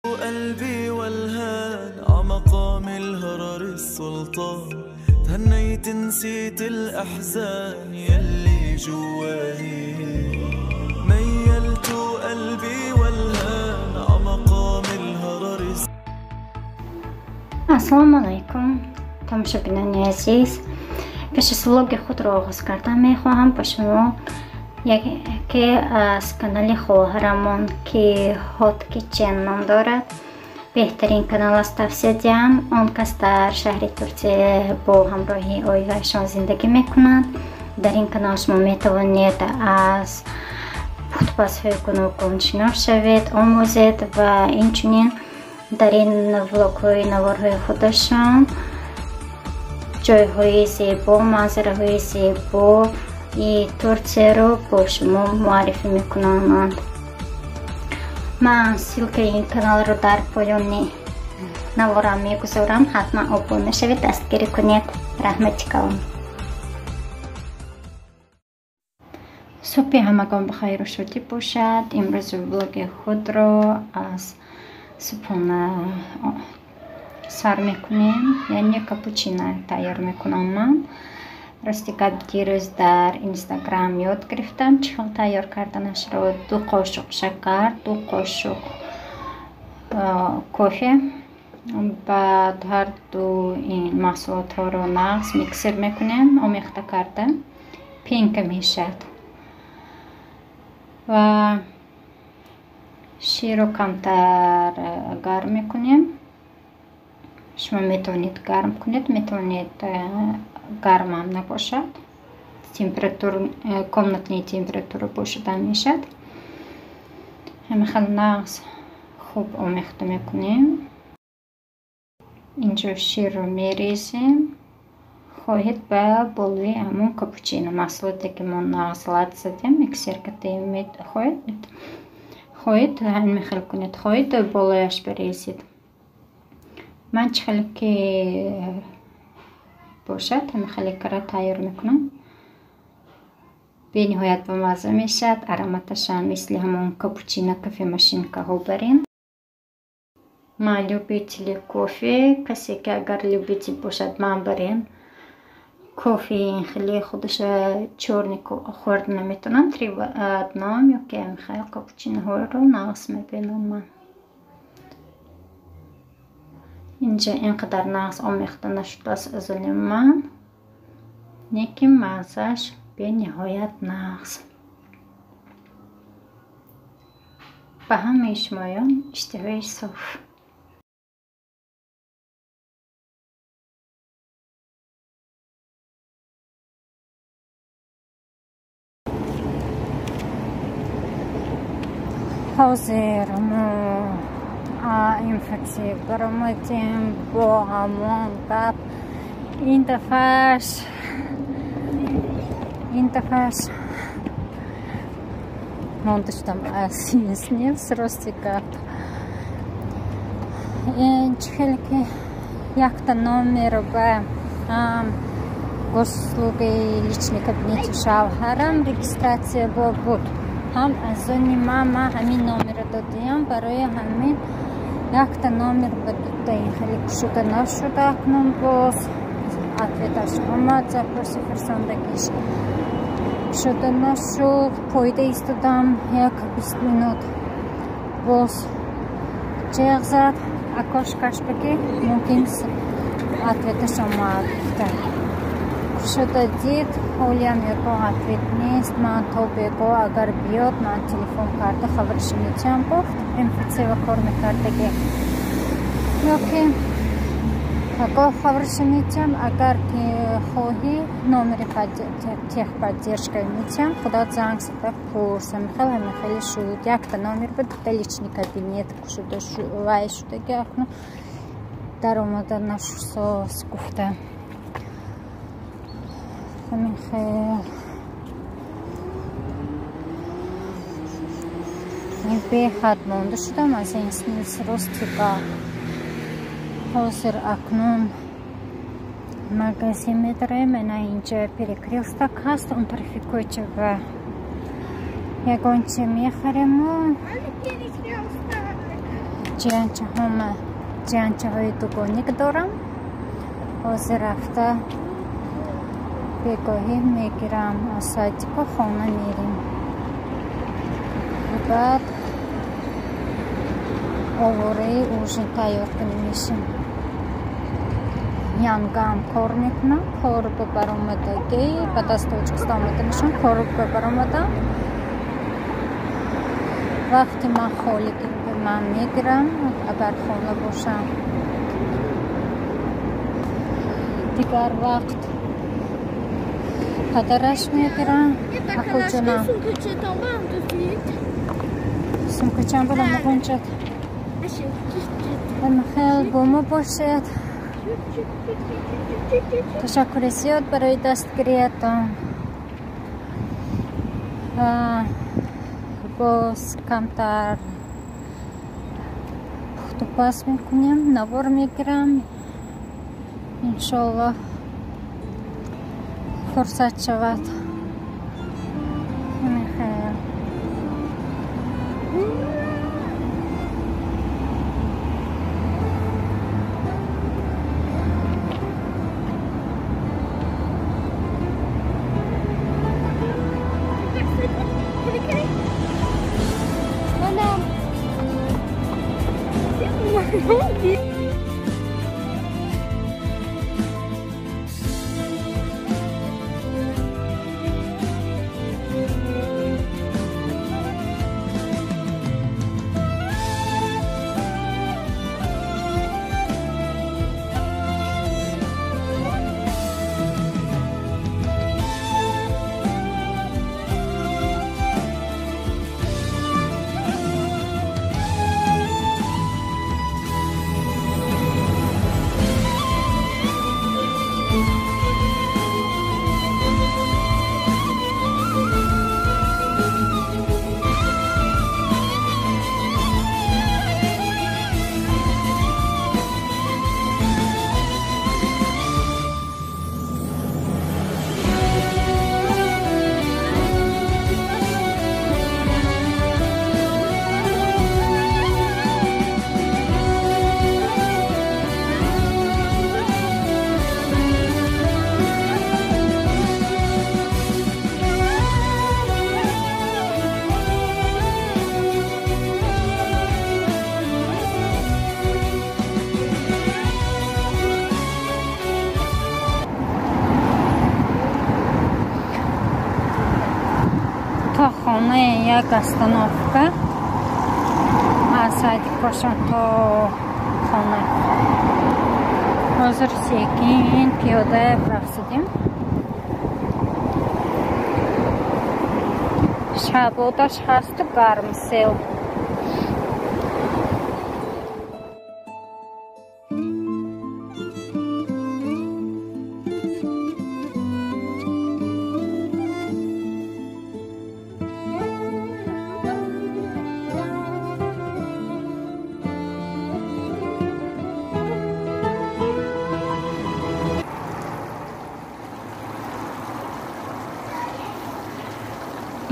قلبي والهان عمقام الهرر السلطان تهنيت نسيت الأحزان يلي جواني ميلت قلبي والهان عمقام الهرر. Ассалому алайкум, тамошобинони азиз. Пеш аз влоги худро оғоз кардан мехоҳам ба шумо яке аз канали хоҳарамон, ки Hot Kitchen ном дорад, беҳтарин канал аст, тавсия диҳам. Он кас дар шаҳри Турсия бо ҳамроҳии оилаашон зиндагӣ мекунанд. Дар ин канал шумо метавонед аз пухтупазҳои гуногун шинос шавед, омӯзед ва инчунин дар ин влогҳои наворҳои худашон ҷойҳои зебо, манзараҳои зебои Турсияро бо шумо муаррифӣ мекунанд. Ман ссылкаи ин каналро дар поёни наворам мегузорам. Ҳатман обуна шавед, дастгирӣ кунед. Раҳмати калон. Субҳи ҳамагон бахайру шодӣ бошад. Имрӯз влоги худро аз субҳона сар мекунем, яъне капучино тайёр мекунам ман. Рости гап, дирӯз дар Инстаграм ёд гирифтам чӣ хел тайёр карданашро. 2 қошуқ шакар, 2 қошуқ кофе, баъд ҳар ду ин маҳсулотҳоро нағз миксер мекунем, омехта карда пенка мешавад ва ширро камтар гарм мекунем. Шумо метавонед гарм кунед, метавонед гармам набошад, комнатная температура бошада мешавад. Ҳамин хел нағз хуб омехта мекунем. Инҷо ширро мерезем. Хоҳед ба болои ҳамон капучино маҳсулоте ки мо нағз лат задем, миксер кардем, хоҳед ҳамин хел кунед, хоҳед болояш барезед. Ман чӣ хеле ки бошад ҳамин хеле кара тайёр мекунам. Бениҳоят бамазза мешавад. Ароматашам мисли ҳамон капучино кофемашинкаҳо барин. Ман любители кофе, касе ки агар любитель бошад, ман барин. Кофе хеле худаша чёрный хӯрда наметавонам, три в одном ё ки ҳамин хел капучиноҳоро нағз мебинам ман. Инҷа ин қадар нағз омехта нашудааст аз они ман, лекин маззааш бениҳоят нағз. Ба ҳамаи шумоён иштиҳои соф. Ҳозир мо инфексия баромадем бо ҳамон гап. Ин дафъаш монда шудам аз СНИЛС, рости гап. Чӣ хеле ки якта номеро ба госуслугаи личный кабинети шавҳарам регистрация бо буд, ҳам аз они ман ҳамин номерро додиям. Барои ҳамин якта номер ба дута ин хеле кушода нашуда. Акнун боз ответаш омад, запроси фирсондагиш кушода нашуд. Поида истодам як 20 минут, боз ҷеғ зад окошкаш ки мумкин ответаш омад. Кушода дид, ҳолиам ягон ответ нест. Ман то бего агар биёд, ман телефон карда хабарашо метиҳам, гуфт МФЦ-ва кор мекардагӣ. Ёки пагоҳ хабарашо метиҳам, агар ки хоҳӣ номери техподдержка метиҳам, худат занг зада пурс. Ҳамин хел хеле шуд. Якта номер буд, дута личный кабинет кушода вай шудаги, акнун даромада нашусоз гуфта. Ҳамин хел беҳад монда шудам аз ин СНИЛС, рости гап. Ҳозир акнун магазин медароем. Ана инҷа перекрёсток ҳаст, он тарафи кӯча ва ягон чи мехарему. Ҷиянчаҳома ҷиянчаҳои дугоник дорам. Ҳозир рафта бегоҳӣ мегирам аз садико хона мерем. Баъд овораи ужин тайёр кунӣ мешим. Янгам кор мекунам, кор ба баромадагӣ, баъд аз Тоҷикистон омада мешам, кор ба баромадам. Вақти ман холигӣ ман мегирам, агар хона бошам. Дигар вақт падараш мегирам, акуҷонам. Сумкачам будам мағунчат. Хел бо мо бошед. Ташаккури зиёд барои дастгириятон. Боз камтар пухтупаз мекунем, навор мегирам. Иншоллоҳ фурсат шавад. Хел. То хонаи як остановка аз садикошон то хона. Ҳозир секин пиёда рафтидем. Шабодаш ҳасту гарм сел.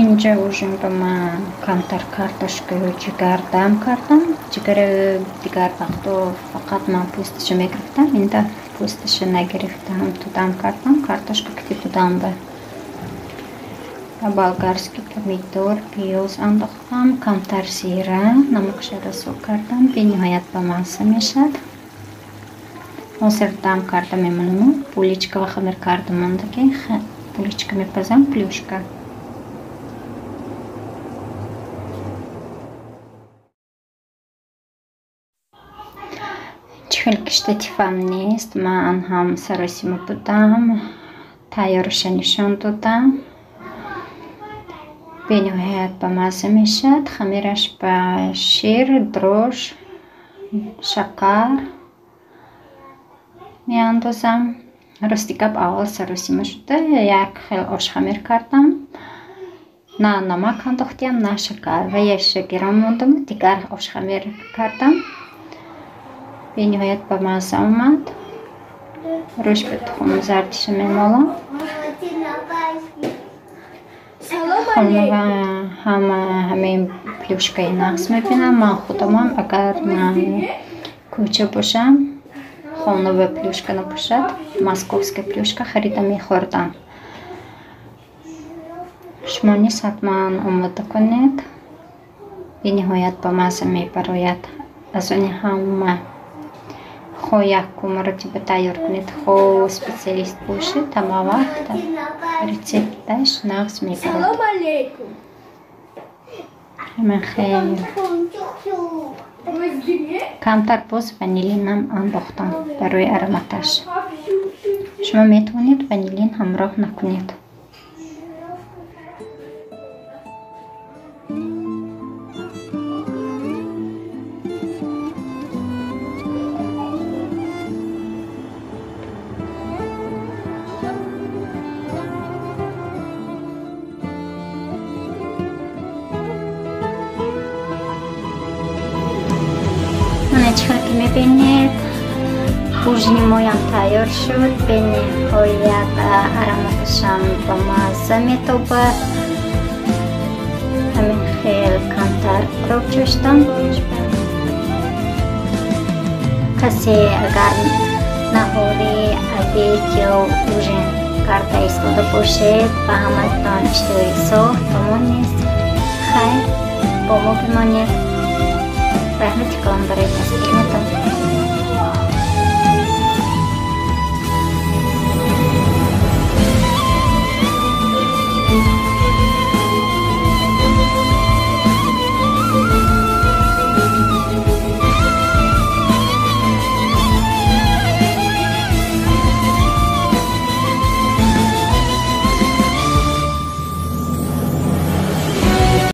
Инҷа ужин ба ман камтар картошкаю ҷигар дам кардам. Ҷигари дигар вақто фақат ман пӯсташа мегирифтам, ин дафъа пӯсташа нагирифтам, ту дам кардам, картошка кити тудам ба болгарский помидор, пиёз андохтам, камтар зира, намакша расо кардам, бениҳоят ба мазза мешавад. Ҳозир дам карда мемонаму, буличка ва хамир карда мондаги, буличка мепазам, плюшка. Хел киштатифам нест, ман ҳам саросима будам, тайёрша нишон додам. Бениҳоят ба мазза мешавад. Хамираш ба шир, дрож, шакар меандозам. Рости гап аввал саросима шуда, як хел ошхамир кардам. На намак андохтиям, на шакар. Ва яша гирон мондаму дигар ошхамир кардам. Бениҳоят ба мазза омад. Рӯш ба тухми зардиша мемолам. Ҳама ҳамин Плюшкаи нағз мебинам. Ман худамам агар кӯча бошам, хона ба плюшка набошад, московская плюшка харида мехӯрдам. Шумо низ ҳатман омода кунед, бениҳоят ба мазза мебарояд. Аз они ҳама хо якум маротиба тайёр кунед, хо специалист бошед, ҳама вақт рецепташ нағз мебарад. Хеле камтар боз ванилинам андохтам барои ароматаш. Шумо метавонед ванилин ҳамроҳ накунед. Чӣ ки мебинед, ужини моям тайёр шуд. Бениҳоят ароматашам ба мазза метобад. Ҳамин хел камтар укроп чоштам. Касе агар наҳори, обед ё ужин карда истода бошед, ба ҳаматон иштиҳои соф, ба мо низ хайр, бо мо бимонед. Раҳмати калон барои дастгириятон.